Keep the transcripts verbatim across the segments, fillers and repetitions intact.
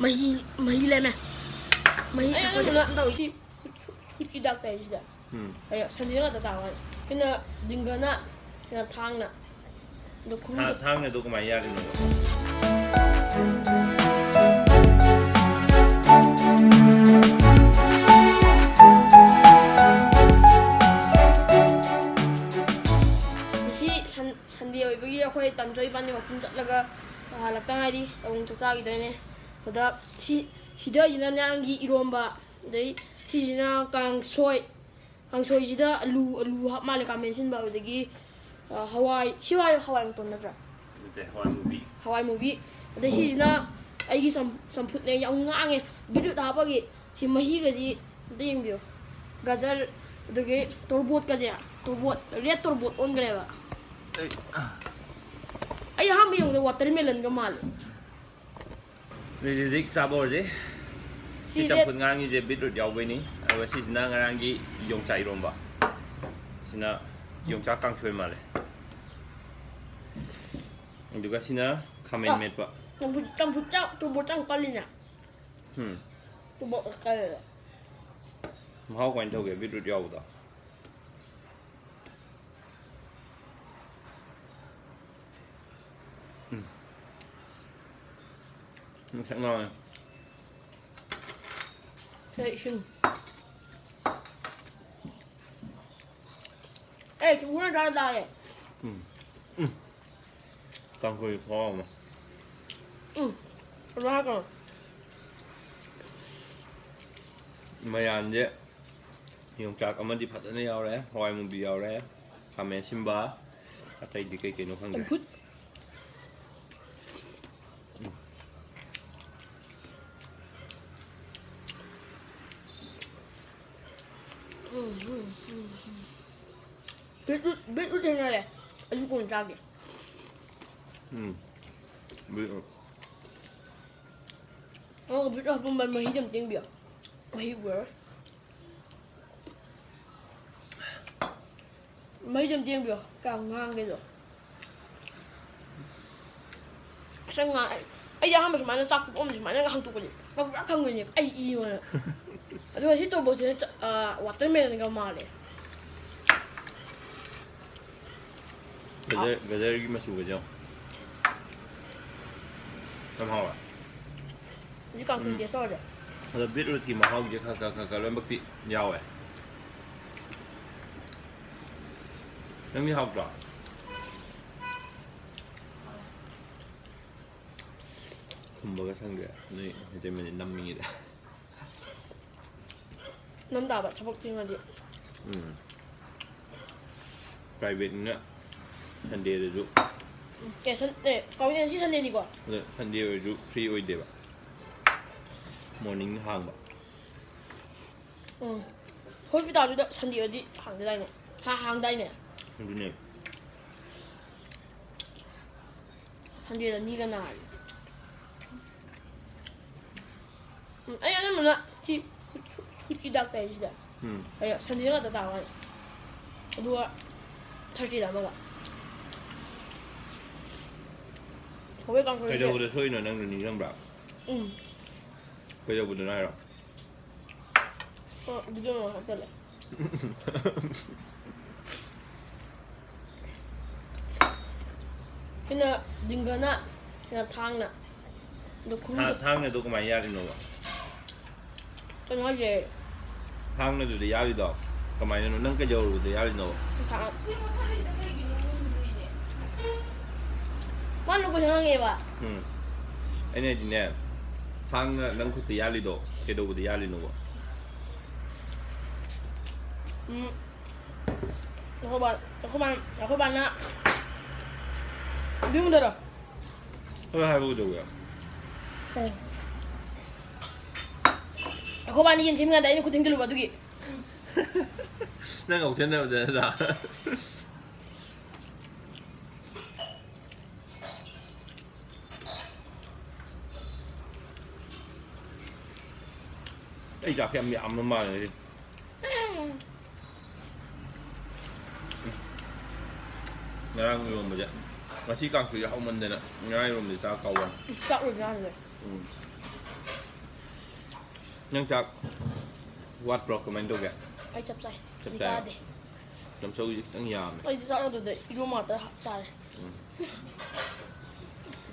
ꯃꯍꯤ, ꯃꯍꯤ ꯂꯩꯔꯝꯃꯦ꯫ ꯃꯍꯤ ꯑꯩ ꯊꯛꯄꯁꯦ ꯑꯗꯨꯝ ꯇꯧꯏ꯫ ꯁꯤ ꯈꯨꯠ, ꯈꯨꯠ, ꯈꯨꯠꯀꯤ ꯗꯥꯛ ꯇꯧꯔꯤꯁꯤꯗ꯫ ꯎꯝ꯫ ꯑꯩ ꯁꯟꯗꯦ ꯉꯥꯛꯇ ꯇꯥꯕ꯫ ꯁꯤꯅ ꯖꯤꯡꯒꯅ, ꯁꯤꯅ ꯊꯥꯡꯅ꯫ ꯑꯗꯣ ꯈꯨꯔꯨꯗꯣ ꯊꯥꯡꯅꯗꯣ ꯀꯃꯥꯏꯅ ꯌꯥꯔꯤꯅꯣꯕ? ꯉꯁꯤ ꯁꯟ-, ꯁꯟꯗꯦ ꯑꯣꯏꯕꯒꯤ ꯑꯩꯈꯣꯏ ꯇꯥꯃꯣꯆꯧ ꯏꯕꯥꯅꯤ ꯋꯥꯛꯀꯤꯡ ꯆꯠꯂꯒ ꯍꯜꯂꯛꯇ ꯉꯥꯏꯔꯤ꯫ ꯑꯃꯨꯛ ꯆꯥꯛ ꯆꯥꯈꯤꯗꯣꯏꯅꯦ꯫ ꯑꯗ ꯁꯤ, ꯁꯤꯗ ꯁꯤꯅ ꯅꯪꯒꯤ ꯏꯔꯣꯝꯕ, ꯑꯗꯩ ꯁꯤꯁꯤꯅ ꯀꯥꯡꯁꯣꯏ꯫ ꯀꯥꯡꯁꯣꯏꯁꯤꯗ ꯑꯂꯨ, ꯑꯂꯨ ꯍꯥꯞ ꯃꯥꯜꯂꯦ, ꯈꯥꯃꯦꯟ ꯑꯁꯤꯟꯕ, ꯑꯗꯒꯤ, ꯑ, ꯍꯋꯥꯏ, ꯁꯤ ꯍꯋꯥꯏ, ꯍꯋꯥꯏ ꯃꯇꯣꯟ ꯅꯠꯇ꯭ꯔꯥ? ꯅꯠꯇꯦ, ꯍꯋꯥꯏ ꯃꯨꯕꯤ꯫ ꯍꯋꯥꯏ ꯃꯨꯕꯤ꯫ ꯑꯗꯩ ꯁꯤꯁꯤꯅ ꯑꯩꯒꯤ ꯆꯝ-, ꯆꯝꯐꯨꯠꯅꯦ, ꯌꯥꯝ ꯉꯥꯡꯉꯦ꯫ ꯕꯤꯠꯔꯨꯠ ꯍꯥꯞꯄꯒꯤ ꯁꯤ ꯃꯍꯤꯒꯁꯤ ꯑꯝꯇ ꯌꯦꯡꯕꯤꯌꯨ꯫ ꯒꯖꯔ, ꯑꯗꯨꯒꯤ ꯇꯣꯔꯕꯣꯠꯀꯁꯦ, ꯇꯣꯔꯕꯣꯠ, ꯔꯦꯠ ꯇꯣꯔꯕꯣꯠ ꯑꯣꯟꯈ꯭ꯔꯦꯕ꯫ ꯑꯩ, ꯑꯩ ꯑꯍꯥꯟꯕ ꯌꯦꯡꯕꯗ ꯋꯥꯇꯔꯃꯦꯂꯟꯒ ꯃꯥꯜꯂꯦ꯫ ꯍꯧꯖꯤꯛ ꯍꯧꯖꯤꯛ ꯆꯥꯕ ꯍꯧꯔꯁꯤ꯫ ꯁꯤ ꯁꯤꯁꯦ ꯆꯝꯐꯨꯠ ꯉꯥꯡꯉꯤꯁꯦ ꯕꯤꯠꯔꯨꯠ ꯌꯥꯎꯕꯩꯅꯤ, ꯑꯗꯨꯒ ꯁꯤꯁꯤꯅ ꯉꯔꯥꯡꯒꯤ ꯌꯣꯡꯆꯥꯛ ꯏꯔꯣꯝꯕ꯫ ꯁꯤꯅ ꯌꯣꯡꯆꯥꯛ ꯀꯥꯡꯁꯣꯏ ꯃꯥꯜꯂꯦ꯫ ꯑꯗꯨꯒ ꯁꯤꯅ ꯈꯥꯃꯦꯟ ꯑ, ꯃꯦꯠꯄ꯫ ꯆꯝꯐꯨꯠ, ꯆꯝꯐꯨꯠ ꯆꯥ-, ꯇꯣꯔꯕꯣꯠ ꯆꯥ ꯌꯥꯝ ꯀꯜꯂꯤꯅꯦ꯫ ꯎꯝ꯫ ꯇꯣꯔꯕꯣꯠ ꯀꯜꯂꯦ꯫ ꯃꯍꯥꯎ ꯀꯃꯥꯏꯅ ꯇꯧꯒꯦ ꯕꯤꯠꯔꯨꯠ ꯌꯥꯎꯕꯗꯣ? ꯎꯝ꯫ ꯉꯁꯪ ꯉꯥꯡꯉꯦ꯫ ꯁꯦ, ꯏꯁꯤꯡ꯫ ꯑꯦ, ꯆꯨꯝꯐꯨꯠ ꯅꯠꯇ꯭ꯔꯥ ꯆꯥꯒꯦ? ꯎꯝ꯫ ꯎꯝ꯫ ꯀꯥꯡꯁꯣꯏ ꯈꯨꯍꯥꯎ ꯑꯃ꯫ ꯎꯝ꯫ ꯑꯗꯨꯃꯥꯏꯅ ꯇꯧꯔꯣ꯫ ꯃꯌꯥꯟꯁꯦ ꯌꯣꯡꯆꯥꯛ ꯑꯃꯗꯤ ꯐꯖꯅ ꯌꯥꯎꯔꯦ, ꯍꯋꯥꯏ ꯃꯨꯕꯤ ꯌꯥꯎꯔꯦ, ꯈꯥꯃꯦꯟ ꯑꯁꯤꯟꯕ, ꯑꯇꯩꯗꯤ ꯀꯩ ꯀꯩꯅꯣ ꯈꯪꯗꯦ꯫ ꯆꯝꯐꯨꯠ꯫ ꯎꯝ, ꯎꯝ, ꯎꯝ, ꯎꯝ꯫ ꯕꯤꯠꯔꯨꯠ, ꯕꯤꯠꯔꯨꯠ ꯊꯦꯡꯅꯔꯦ꯫ ꯑꯗꯨ ꯀꯣꯟꯅ ꯆꯥꯒꯦ꯫ ꯎꯝ꯫ ꯕꯤꯠꯔꯨꯠ꯫ ꯑꯣ, ꯕꯤꯠꯔꯨꯠ ꯍꯥꯞꯄꯝꯕ ꯃꯍꯤꯗꯣ ꯑꯝꯇ ꯌꯦꯡꯕꯤꯌꯣ꯫ ꯃꯍꯤ ꯎꯔꯔꯣꯏ꯫ ꯃꯍꯤꯗꯣ ꯑꯝꯇ ꯌꯦꯡꯕꯤꯌꯣ꯫ ꯀꯌꯥꯝ ꯉꯥꯡꯒꯦꯗꯣ꯫ ꯉꯁꯪ ꯉꯥꯡ-, ꯑꯩꯗꯤ ꯑꯍꯥꯟꯕ ꯁꯨꯃꯥꯏꯅ ꯆꯥꯛ ꯈꯨꯄꯝꯁꯦ ꯁꯨꯃꯥꯏꯅ ꯍꯥꯡꯇꯣꯛꯄꯁꯦ ꯀꯪꯕ꯭ꯔꯥ ꯀꯪꯉꯣꯏꯅꯦ ꯑꯩ ꯏ ꯑꯣꯏꯅ꯫ ꯑꯗꯨꯒ ꯁꯤ ꯇꯣꯔꯕꯣꯠꯁꯤꯅ ꯆ-, ꯑ, watermelonꯒ ꯃꯥꯜꯂꯦ꯫ ꯒꯖꯔ, ꯒꯖꯔꯒꯤ ꯃꯆꯨꯒꯁꯦ ꯌꯦꯡꯉꯣ꯫ ꯌꯥꯝ ꯍꯥꯎꯋꯦ꯫ ꯍꯧꯖꯤꯛ ꯀꯥꯡꯁꯣꯏ ꯎꯝ꯫ Taste ꯇꯧꯔꯁꯦ꯫ ꯑꯗꯣ beetrootꯀꯤ ꯃꯍꯥꯎꯁꯦ ꯈꯔ, ꯈꯔ, ꯈꯔ, ꯈꯔ ꯂꯣꯏꯅꯃꯛꯇꯤ ꯌꯥꯎꯋꯦ꯫ ꯅꯪꯗꯤ ꯍꯥꯎꯇ꯭ꯔꯣ? ꯈꯨꯝꯕꯒ ꯁꯪꯗꯦ꯫ ꯅꯣꯏ ꯃꯩꯇꯩ ꯃꯌꯦꯛ ꯅꯝꯃꯤꯉꯩꯗ꯫ ꯅꯝ ꯇꯥꯕ, ꯊꯕꯛ ꯊꯦꯡꯉꯗꯤ꯫ ꯎꯝ꯫ Privateꯅꯤꯅ Sundayꯗꯁꯨ꯫ ꯎꯝ, ꯑꯦ, ꯁꯟ-, ꯑꯦ, ꯀꯥꯎꯏꯅꯦ, ꯉꯁꯤ Sundayꯅꯤꯀꯣ? ꯑꯗꯣ Sunday ꯑꯣꯏꯔꯁꯨ free ꯑꯣꯏꯗꯦꯕ꯫ Morning ꯍꯥꯡꯕ꯫ ꯎꯝ꯫ Hospitalꯗꯨꯗ Sundayꯗꯤ ꯍꯥꯡꯗꯗꯥꯏꯅꯦ? ꯍꯥ, ꯍꯥꯡꯗꯥꯏꯅꯦ? ꯑꯗꯨꯅꯦ꯫ Sundayꯗ ꯃꯤꯒ ꯅꯥꯔꯤ꯫ ꯎꯝ, ꯑꯩ ꯑꯅꯝꯕꯅ ꯁꯤ ꯈꯨꯠ-, ꯈꯨꯠ-, ꯈꯨꯠꯀꯤ ꯗꯥꯛ ꯇꯩꯔꯤꯁꯤꯗ꯫ ꯎꯝ꯫ ꯑꯩ Sundayꯗ ꯉꯥꯛꯇ ꯇꯥꯕ ꯋꯥꯅꯤ꯫ ꯑꯗꯨꯒ Thursdayꯗ ꯑꯃꯒ꯫ ꯍꯋꯥꯏ ꯀꯥꯡꯁꯣꯏꯁꯦ꯫ ꯀꯩꯗꯧꯕꯗ ꯁꯣꯛꯏꯅꯣ ꯅꯪꯗꯣ ꯅꯤꯡꯁꯤꯡꯕ꯭ꯔꯥ? ꯎꯝ꯫ ꯀꯩꯗꯧꯕꯗꯅꯣ ꯍꯥꯏꯔꯣ? ꯑꯣ, video ꯃꯃꯥꯡ ꯍꯥꯞꯆꯜꯂꯦ꯫ ꯁꯤꯅ ꯖꯤꯡꯒꯅ, ꯁꯤꯅ ꯊꯥꯡꯅ꯫ ꯑꯗꯣ ꯈꯨꯔꯨꯗꯣ ꯊꯥ-, ꯊꯥꯡꯅꯗꯣ ꯀꯃꯥꯏꯅ ꯌꯥꯜꯂꯤꯅꯣꯕ? ꯀꯩꯅꯣ ꯍꯥꯏꯁꯦ꯫ ꯊꯥꯡꯅꯗꯨꯗ ꯌꯥꯜꯂꯤꯗꯣ ꯀꯃꯥꯏꯅꯅꯣ? ꯅꯪ ꯀꯩꯗꯧꯔꯨꯕꯗ ꯌꯥꯜꯂꯤꯅꯣꯕ? ꯊꯥꯡ-, ꯃꯥꯅ question ꯍꯪꯉꯦꯕ꯫ ꯎꯝ꯫ ꯑꯩꯅ ꯍꯥꯏꯗꯤꯅꯦ, ꯊꯥꯡꯅ ꯅꯪ ꯈꯨꯠꯇ ꯌꯥꯜꯂꯤꯗꯣ ꯀꯩꯗꯧꯕꯗ ꯌꯥꯜꯂꯤꯅꯣꯕ? ꯎꯝ꯫ ꯑꯩꯈꯣꯏ ꯕꯥ-, ꯑꯩꯈꯣꯏ ꯕꯥ-, ꯑꯩꯈꯣꯏ ꯕꯥꯅ ꯌꯨꯝꯗꯔꯣ? ꯍꯣꯏ, ꯍꯥꯏꯕ ꯀꯩꯗꯧꯒꯦ? ꯑꯩꯈꯣꯏ ꯕꯥꯅ ꯌꯦꯟ ꯁꯦꯝꯃꯤꯉꯩꯗ ꯑꯩꯅ ꯈꯨꯠ ꯊꯤꯡꯖꯤꯜꯂꯨꯕ ꯑꯗꯨꯒꯤ꯫ ꯅꯪ ꯉꯥꯎꯁꯟꯅꯕꯗ ꯅꯠꯇ꯭ꯔꯥ? ꯑꯩ ꯆꯥꯛꯁꯦ ꯌꯥꯝ ꯌꯥꯝꯕ ꯃꯥꯜꯂꯦ ꯉꯁꯤ꯫ ꯉꯔꯥꯡ ꯏꯔꯣꯝꯕꯁꯦ ꯉꯁꯤ ꯀꯥꯡꯁꯣꯏꯁꯦ ꯍꯥꯎꯃꯟꯗꯅ ꯉꯔꯥꯡ ꯌꯦꯔꯨꯝꯗꯤ ꯆꯥ ꯀꯥꯎꯋꯦ꯫ ꯆꯥꯛ ꯂꯣꯏ ꯆꯥꯈ꯭ꯔꯦ꯫ ꯎꯝ꯫ ꯅꯪ ꯆꯥꯛ ꯋꯥꯠꯄ꯭ꯔꯣ? ꯀꯃꯥꯏꯅ ꯇꯧꯒꯦ? ꯑꯩ ꯆꯞ ꯆꯥꯏ꯫ ꯆꯞ ꯑꯩ ꯆꯥꯏ꯫ ꯆꯥꯗꯦ꯫ ꯆꯝꯆꯧꯁꯦ ꯈꯤꯇꯪ ꯌꯥꯝꯃꯦ꯫ ꯑꯩꯗꯤ ꯆꯥꯛ ꯌꯥꯎꯗ꯭ꯔꯗꯤ ꯏꯔꯣꯝ ꯉꯥꯛꯇ ꯆꯥꯔꯦ꯫ ꯎꯝ꯫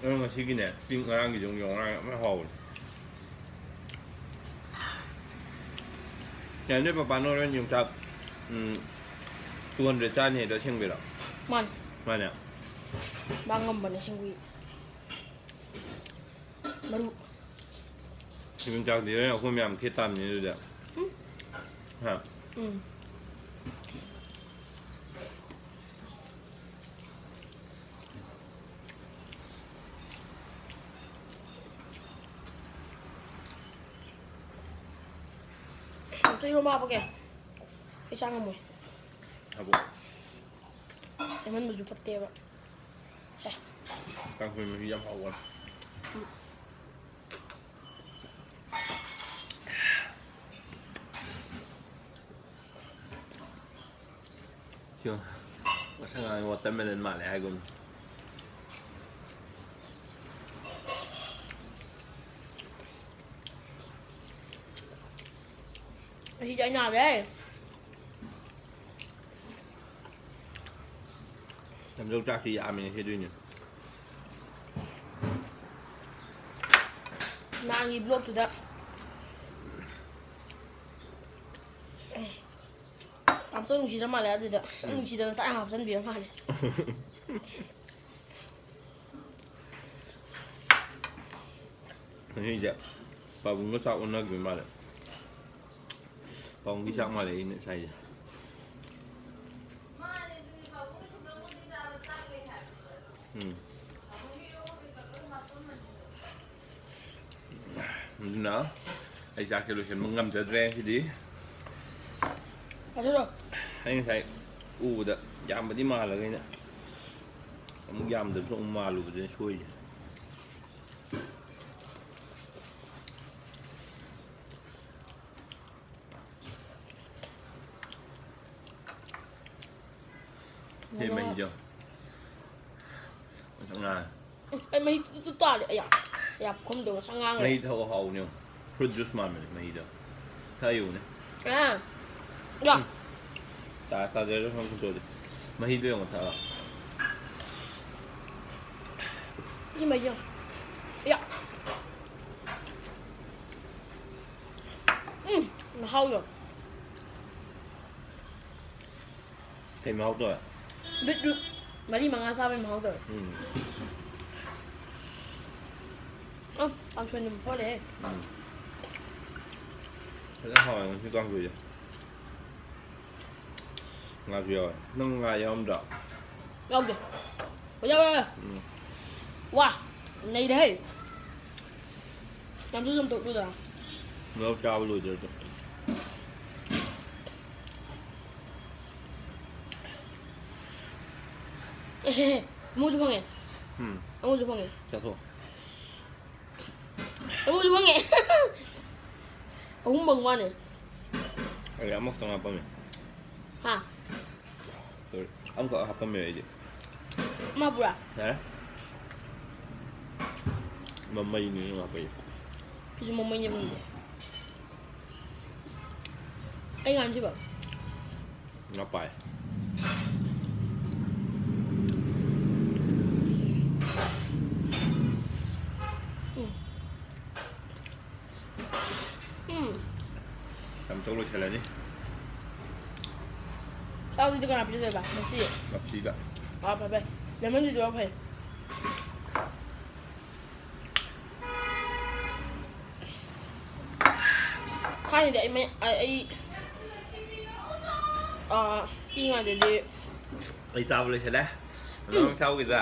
ꯑꯗꯣ ꯉꯁꯤꯒꯤꯅꯦ, ꯄꯤꯡ ꯉꯔꯥꯡꯒꯤꯗꯨ ꯌꯦꯡꯉꯣ, ꯉꯔꯥꯡ ꯌꯥꯝ ꯍꯥꯎꯕꯅꯦ꯫ ꯌꯥꯏ, ꯅꯣꯏ ꯄꯄꯥꯅ ꯍꯣꯔꯦꯟ ꯌꯣꯡꯆꯥꯛ, ꯎꯝ, two hundred ꯆꯥꯅꯤ ꯍꯥꯏꯗꯣ ꯑꯁꯦꯡꯕꯩꯔꯣ? ꯃꯥꯅꯦ꯫ ꯃꯥꯅꯦ? ꯃꯥ ꯉꯝꯕꯅꯦ ꯑꯁꯦꯡꯕꯒꯤ꯫ ꯃꯔꯨ꯫ ꯌꯣꯡꯆꯥꯛꯇꯤ ꯍꯣꯔꯦꯟ ꯑꯩꯈꯣꯏ ꯃꯌꯥꯝ ꯈꯦꯠ ꯇꯥꯕꯅꯤ ꯑꯗꯨꯗꯤ꯫ ꯎꯝ꯫ ꯍꯥ? ꯎꯝ꯫ ꯑꯝꯇ ꯏꯔꯣꯝꯕ ꯍꯥꯞꯄꯛꯀꯦ꯫ ꯑꯩ ꯆꯥ ꯉꯝꯃꯣꯏ꯫ ꯍꯥꯞꯄꯛꯑꯣ꯫ ꯍꯦꯟꯃꯟꯕꯁꯨ ꯐꯠꯇꯦꯕ꯫ ꯁꯦ꯫ ꯀꯥꯡꯁꯣꯏ ꯃꯍꯤ ꯌꯥꯝ ꯍꯥꯎꯕ꯫ ꯎꯝ꯫ ꯁꯤꯌꯣ, ꯃꯁꯛ ꯉꯥꯡꯉꯦ, watermelon ꯃꯥꯜꯂꯦ ꯍꯥꯏꯒꯨꯝ꯫ ꯉꯁꯤꯗꯤ ꯑꯩ ꯅꯥꯔꯦ꯫ ꯆꯝꯆꯧ ꯆꯥꯛꯇꯤ ꯌꯥꯝꯃꯦ ꯉꯁꯤ ꯑꯗꯨꯏꯅꯦ꯫ ꯅꯍꯥꯟꯒꯤ vlogꯇꯨꯗ ꯌꯥꯝ ꯆꯪ ꯅꯨꯡꯁꯤꯗ꯭ꯔ ꯃꯥꯜꯂꯦ ꯑꯗꯨꯗ꯫ ꯎꯝ꯫ ꯅꯨꯡꯁꯤꯗꯅ ꯆꯥꯛ ꯌꯥꯝ ꯍꯥꯞꯆꯤꯟꯕꯤꯔ ꯃꯥꯜꯂꯦ꯫ ꯉꯁꯤꯁꯦ ꯄꯥꯕꯨꯡꯒ ꯆꯥꯛ ꯑꯣꯟꯅꯈꯤꯕ ꯃꯥꯜꯂꯦ꯫ ꯄꯥꯕꯨꯡꯒꯤ ꯆꯥꯛ ꯃꯥꯜꯂꯦ ꯑꯩꯅ ꯆꯥꯏꯁꯦ꯫ ꯎꯝ꯫ ꯑꯗꯨꯅ ꯑꯩ ꯆꯥꯛꯁꯦ ꯂꯣꯏꯁꯤꯟꯕ ꯉꯝꯖꯗ꯭ꯔꯦ ꯉꯁꯤꯗꯤ꯫ ꯑꯗꯨꯗꯣ꯫ ꯑꯩ ꯉꯁꯥꯏ ꯎꯕꯗ ꯌꯥꯝꯕꯗꯤ ꯃꯥꯜꯂꯒ ꯑꯩꯅ ꯑꯃꯨꯛ ꯌꯥꯝꯗꯕꯁꯨ ꯑꯃꯨꯛ ꯃꯥꯜꯂꯨꯕꯗꯨꯅ ꯁꯣꯏꯔꯤꯁꯦ꯫ ꯁꯤ ꯃꯍꯤꯁꯦ꯫ ꯑꯩ ꯃꯍꯤ ꯇꯨ ꯇꯨ ꯇꯥꯔꯦ꯫ ꯑꯌꯥ, ꯑꯌꯥ, ꯄꯨꯈꯝꯗꯣ ꯉꯁꯥꯏ ꯉꯥꯡꯈ꯭ꯔꯦ꯫ ꯃꯍꯤ ꯊꯛꯑꯣ, ꯍꯥꯎꯕꯅꯦ꯫ Fruit juice ꯃꯥꯟꯕꯅꯦ ꯃꯍꯤꯗꯣ꯫ ꯊꯛꯑ ꯌꯦꯡꯉꯨꯅꯦ꯫ ꯑꯥ꯫ ꯌꯥ꯫ ꯎꯝ꯫ ꯇꯥ-, ꯇꯥꯖꯔꯁꯅꯨ ꯈꯪꯗ꯭ꯔꯗꯤ꯫ ꯃꯍꯤꯗꯣ ꯌꯦꯡꯉꯣ ꯊꯛꯑꯒ꯫ ꯁꯤ ꯃꯍꯤꯁꯦ ꯌꯦꯡꯉꯣ꯫ ꯌꯥ꯫ ꯎꯝ, ꯃꯍꯥꯎꯗꯣ꯫ ꯀꯩ ꯃꯍꯥꯎ ꯇꯧꯋꯦ? Beetroot ꯃꯔꯤ ꯃꯉꯥ ꯆꯥꯕꯩ ꯃꯍꯥꯎ ꯇꯧꯋꯦ꯫ ꯎꯝ꯫ ꯑ, ꯀꯥꯡꯁꯣꯏꯅ ꯃꯐꯣꯜꯂꯦꯍꯦ꯫ ꯎꯝ꯫ ꯐꯖꯅ ꯍꯥꯎꯋꯦ ꯉꯁꯤ ꯀꯥꯡꯁꯣꯏꯁꯦ꯫ ꯉꯥꯁꯨ ꯌꯥꯎꯋꯦ꯫ ꯅꯪ ꯉꯥ ꯌꯥꯎꯔꯝꯗ꯭ꯔꯣ? ꯌꯥꯎꯗꯦ꯫ ꯌꯥꯎꯋꯦ, ꯌꯥꯎꯋꯦ꯫ ꯎꯝ꯫ ꯋꯥ, ꯅꯩꯔꯦꯍꯦ꯫ ꯌꯥꯝꯁꯨ ꯆꯝꯊꯣꯛꯂꯨꯗ꯫ ꯂꯧ ꯆꯥꯕ ꯂꯣꯏꯗ꯭ꯔꯤꯗꯣ꯫ ꯑꯦꯍꯦ, ꯑꯃꯨꯛꯁꯨ ꯐꯪꯉꯦ꯫ ꯎꯝ꯫ ꯑꯃꯨꯛꯁꯨ ꯐꯪꯉꯦ꯫ ꯆꯥꯊꯣꯛ꯫ ꯑꯃꯨꯛꯁꯨ ꯐꯪꯉꯦ꯫ ꯑꯍꯨꯝ ꯐꯪ ꯃꯥꯅꯦ꯫ ꯑꯩ ꯑꯃꯈꯛꯇꯪ ꯍꯥꯞꯄꯝꯃꯦ꯫ ꯍꯥ? Sorry, ꯑꯃꯈꯛ ꯍꯥꯞꯄꯝꯃꯦ ꯑꯩꯗꯤ꯫ ꯑꯃ ꯄꯨꯔꯥ? ꯌꯥꯔꯦ꯫ ꯃꯃꯩꯅꯤ ꯉꯥꯄꯩ꯫ ꯑꯩꯁꯨ ꯃꯃꯩꯅꯦ ꯐꯪꯉꯤꯗꯣ꯫ ꯑꯩ ꯉꯥꯟꯁꯤꯕ? ꯉꯥꯄꯥꯏ꯫ ꯎꯝ꯫ ꯎꯝ꯫ ꯌꯥꯝ ꯆꯧ ꯂꯣꯏꯁꯜꯂꯅꯤ꯫ ꯆꯥꯛꯇꯨꯗꯤ ꯀꯅꯥ ꯄꯤꯖꯗꯣꯏꯕ ꯉꯁꯤ? ꯃꯞꯁꯤꯒ꯫ ꯑꯥ, ꯐꯩ, ꯐꯩ꯫ Lemon tea ꯗꯨꯅ ꯐꯩ꯫ ꯊꯥꯏꯅꯗꯤ ꯑꯩ ꯃꯩ-, ꯑꯩ, ꯑꯩ, ꯑꯥ, ꯄꯤꯛꯏꯉꯩꯗꯗꯤ ꯑꯩ ꯆꯥꯕ ꯂꯣꯏꯁꯜꯂꯦ꯫ ꯅꯪ ꯆꯥꯎꯈꯤꯗ꯭ꯔꯥ?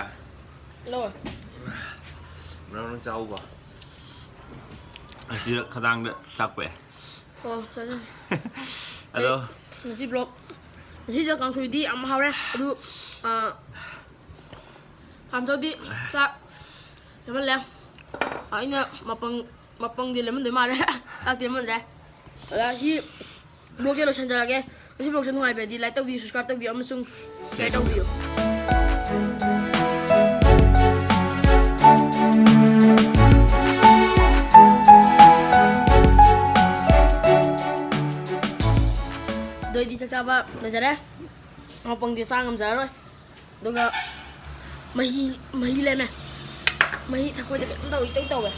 ꯂꯧꯔꯣꯏ꯫ ꯅꯪ, ꯅꯪ ꯆꯥꯎꯕ꯫ ꯑꯁꯤꯗ ꯈꯗꯥꯡꯗ ꯆꯥꯛꯄꯛꯑꯦ꯫ ꯑꯣ, sorry꯫ ꯑꯗꯣ ꯉꯁꯤ vlog, ꯉꯁꯤꯗ ꯀꯥꯡꯁꯣꯏꯗꯤ ꯌꯥꯝ ꯍꯥꯎꯔꯦ꯫ ꯑꯗꯨ, ꯑꯥ, ꯇꯥꯃꯣꯆꯧꯗꯤ ꯆꯥꯛ ꯂꯦꯝꯍꯜꯂꯦ꯫ ꯑꯩꯅ ꯃꯄꯪ, ꯃꯄꯪꯗꯤ ꯂꯦꯝꯍꯟꯗꯣꯏ ꯃꯥꯜꯂꯦ꯫ ꯆꯥꯛꯇꯤ ꯂꯦꯝꯍꯜꯂꯦ꯫ ꯑꯗ ꯁꯤ vlog ꯁꯦ ꯂꯣꯏꯁꯤꯟꯖꯔꯒꯦ꯫ ꯉꯁꯤ vlog ꯁꯦ ꯅꯨꯡꯉꯥꯏꯕꯗꯤ like ꯇꯧꯕꯤꯌꯨ, subscribe ꯇꯧꯕꯤꯌꯨ ꯑꯃꯁꯨꯡ share ꯇꯧꯕꯤꯌꯨ꯫ ꯑꯩꯗꯤ ꯆꯥꯛ ꯆꯥꯕ ꯂꯣꯏꯖꯔꯦ꯫ ꯉꯥꯄꯪꯗꯤ ꯆꯥ ꯉꯝꯖꯔꯔꯣꯏ꯫ ꯑꯗꯨꯒ ꯃꯍꯤ, ꯃꯍꯤ ꯂꯦꯝꯃꯦ꯫ ꯃꯍꯤ ꯊꯛꯄꯗ ꯀꯩꯅꯣꯝ ꯇꯧꯏ, ꯏꯇꯧ ꯇꯧꯋꯦ꯫